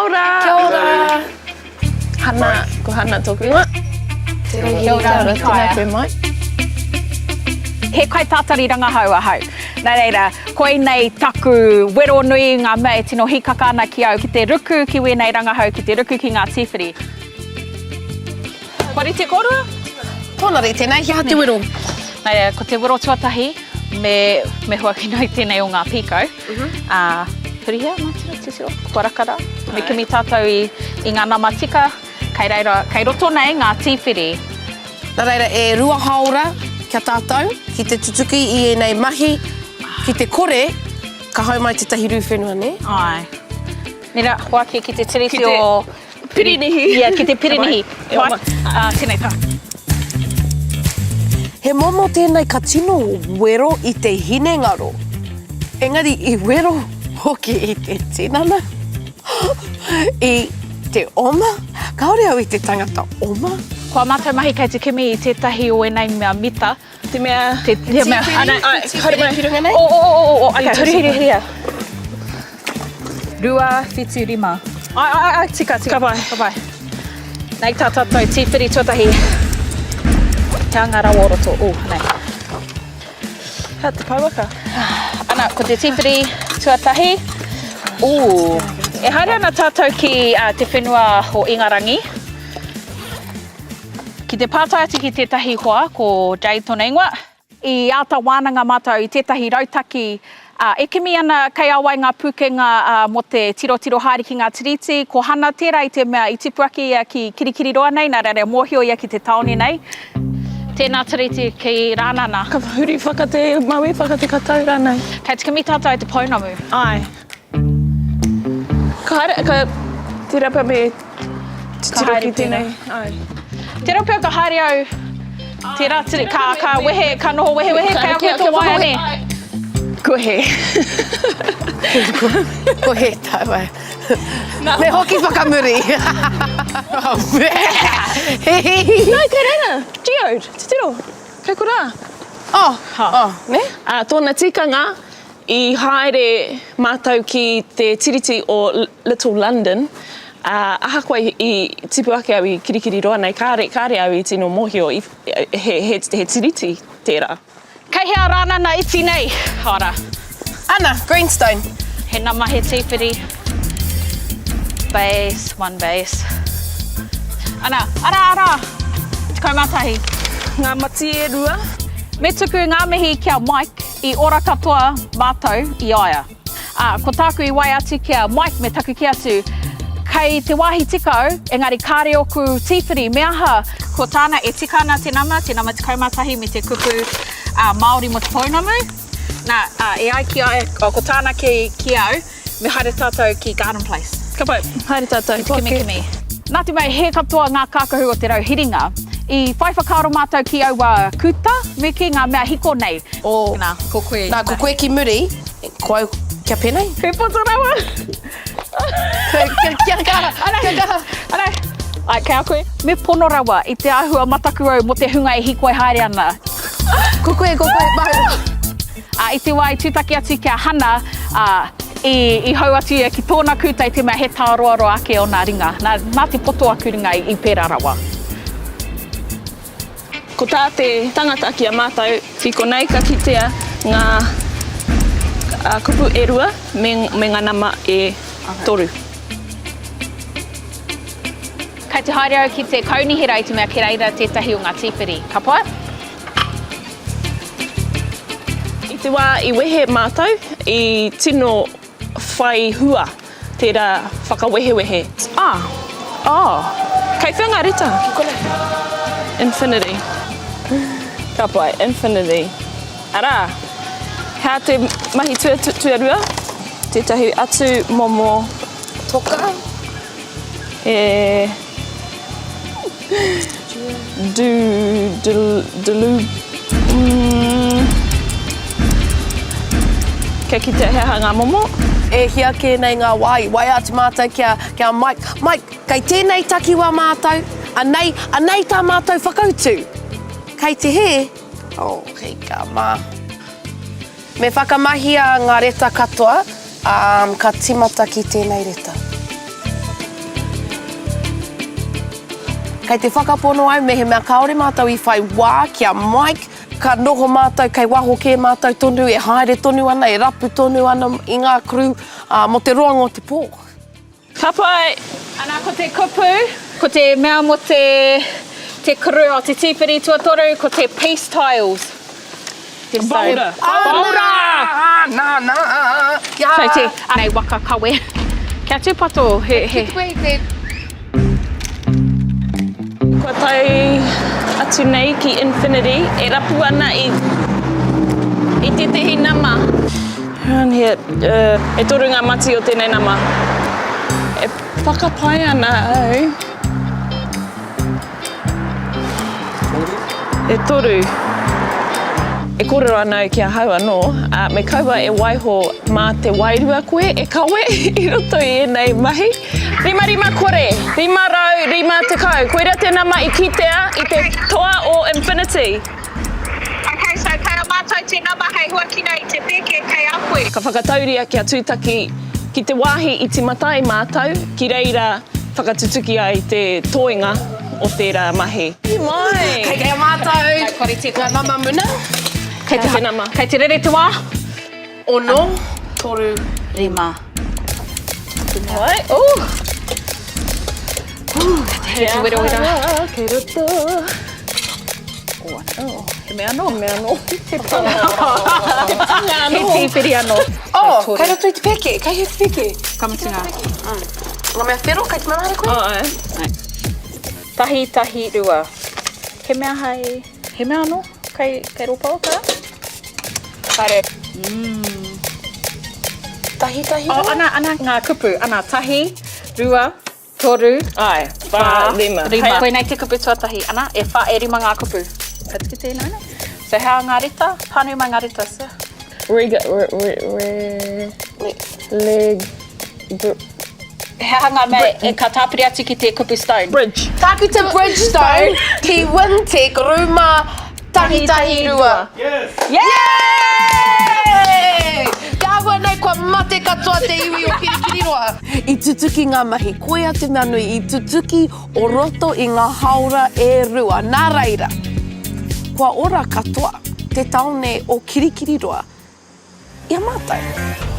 ora! Kia ora! Hana, ko Hana tōku ingoa. Kia ora, tēnā koe mai. He kaitātari rangahau ahau. Nā reira, koinei taku wero nui, ngā mea e tino hīkaka ana ki au, ki te ruku ki wēnei rangahau, ki te ruku ki ngā tīwhiri. Kua rite kōrua? Tōna rite nei, he aha te wero? Nā reira, ko te wero tuatahi, me, me huakina i tēnei o ngā pīkau. Ā, hurihia, mātiro, titiro, kua raka rā. Me kimi tātou i, i ngā nama tika, kei reira, kei roto nei ngā tīwhiri. Nā reira, e rua hāora kia tātou ki te tutuki i ēnei mahi, ki te kore, ka hau mai tētahi rū whenua, nē? Āe. Nē rā, hoake ki te tiriti o... Pirinihi. Yeah, ki te pirinihi. E oma. Ā, tēnei tā. He momo tēnei ka tino wero i te hinengaro, engari i wero hoki i te tinana, i te oma. Kāore au i te tangata oma. Ko ā mātou mahi kei te kimi i tētahi o ēnei mea mita. Te mea... Te, te mea... Ana, ai, haere mai. Ki runga nei? O, o, o, o, o, okay, huri, huri, huri. 2, 7, 5. Ai, ai, ai, tika, tika. Ka pai. Ka pai. Nei tā tātou tīwhiri tuatahi. He anga rawa o roto. Ū, nei. Hea te pouaka? Ana, ko te tīwhiri tuatahi. Ū. E haere ana tātou ki uh, te whenua o Ingarangi. Ki te pātai atu ki tētahi hoa, ko Jade tōna ingoa. I āta wānanga mātou i tētahi rautaki, ā, e kimi ana kei a wai ngā pūkenga mō te tirotiro haere ki ngā tiriti. Ko Hana tērā i te mea i tipu ake ia ki Kirikiriroa nei, nā reira e mōhio ia ki te tāone nei. Tēnā tiriti ki Rānana. Ka huri whaka te maui, whaka te katau rānei. Kei te kimi tātou i te pounamu. Āe. Ka haere, ka, tērā pea me titiro ki tēnei. Āe. Tērā pea ka haere au, tērā tiri, ka, ka wehe, ka noho wehewehe, kei a koe tō waea nē? Ko he. Ko he tāua. Me hoki whakamuri. No, kei reira, geode, titiro, kei korā. Oh, oh, nē? Ā, tōna tikanga, I haere mātou ki te tiriti o Little London, ā, ahakoa i tipu ake au i Kirikiriroa nei, kāre, kāre au i tino mōhio i, he, he, he tiriti tērā. Kei hea Rānana iti nei? Ora. Ana, Greenstone. He nama, he tīwhiri. Base, one base. Ana, ara, ara! 11. Ngā mati e rua. Me tuku ngā mihi ki a Mike. I ora katoa mātou i a ia. Ā, ko tāku i waea atu ki a Mike me taku kī atu, Kei te wāhi tika au, engari kāre ōku tīwhiri, me aha? Ko tāna e tika ana te nama, te nama 11 me te kupu Māori mō te pounamu. Nā, ā, e ai ki a ia, ko tāna ki, ki au, Me haere tātou ki Garden Place. Ka pai, haere tātou. Ki te kimikimi. Nā te mea he katoa ngā kākahu o te rau hiringa, i whai whakaaro mātou ki aua kuta me kī ngā mea hiko nei. Oh. Nā, ko koe. Nā, ko koe ki muri, ko au kia pēnei. He poto rawa. Kia kaha, kia kaha. Ana, ai, kei a koe. Me pono rawa i te āhua mataku au mō te hunga e hīkoi haere ana. Ko koe, ko koe, māu. Ā, i te wā i tūtaki atu ki a Hana, ā, i, i hou atu ia ki tōna kūta i te mea he tāroaroa ake ōna ringa. Nā, nā te poto aku ringa i, i pērā rawa. Ko tā te tangata ki a mātou, ki konei ka kitea ngā kupu e rua me, me ngā nama e toru. Kei te haere au ki te kaunihera i te mea ki reira tētahi o ngā tīwhiri. Ka pai? I te wā i wehe mātou, i tino whai hua tērā whakawehewehe. Ah! Oh! Kei whea ngā reta? Ki konei. Infinity. Ka pai, infinity. Arā, hea te mahi tuarua? Tētahi atu momo. Toka. He. Du, du, delu, mm. Kia kitea he aha ngā momo. E hia kē nei ngā wā i waea atu mātou ki a, ki a Mike, Mike, kei tēnei takiwā mātou, anei, anei tā mātou whakautu. Kei te hē? Oh, hika mā. Me whakamahia ngā reta katoa, ā, ka tīmata ki tēnei reta. Kei te whakapono au mehemea kāore mātou i whai wā ki a Mike, ka noho mātou kei waho kē mātou tonu e haere tonu ana, e rapu tonu ana i ngā crew, ā, mō te roanga o te pō. Ka pai! Ana ko te kupu, ko te mea mo te te crew o te tīwhiri tuatoru ko te peace tiles. Te Boulder. Boulder! Nā, nā, kia. So te, anei waka kawe. Kia tūpato, he, he. Kite koe i te. Kua tae atu nei ki Infinity e rapu ana i, i tētehi nama. Around here, uh, e toru ngā mati o tēnei nama. E whakapae ana au. E toru. E kōrero ana au ki ahau anō, ā, me kaua e waiho mā te wairua koe e kawe i roto i ēnei mahi. 550, 550, koira te nama i kitea i te toa o Infinity. Ok, so kei a mātou te nama hei huakina i te pēke kei a koe. Ka whakatauria kia tūtaki ki te wāhi i tīmata ai mātou, ki reira whakatutuki ai te toenga o tērā mahi. Mai! Kei a mātou ngā nama muna. Kei te nama. Kei te rere te wā. Ono, toru, rima. Hai, oh! Kei te werowero. Kei roto. Oh, oh. He mea anō. He mea anō. He panga. He panga anō. He tīwhiri anō. Oh, kei roto i te pēke. Kei hea te pēke? Ka mutu ngā. Ngā mea whero, kei te manaare koe? Āe. Tahi, tahi, rua. He mea hei... He mea anō? Kei, kei rō pouaka? Haere. Tahi, tahi, rua? Oh, ana, ana ngā kupu. Ana, tahi, rua, toru, Āe, whā, rima. Rima. Koinei te kupu tuatahi. Ana, e whā, e rima ngā kupu. Ka tuku tēnā, nē? So, hea ngā reta? Pānui mai ngā reta, sir. Rega, re, re, re, leg, br. He aha ngā mea e ka tāpiri atu ki te kupu stone? Bridge. Tāku te Bridgestone ki Wintec rūma 112. Yes! Yay! Te āhua nei kua mate katoa te iwi o Kirikiriroa. I tutuki ngā mahi, koia te mea nui, i tutuki o roto i ngā haora e rua. Nā reira, kua ora katoa te tāone o Kirikiriroa i a mātou.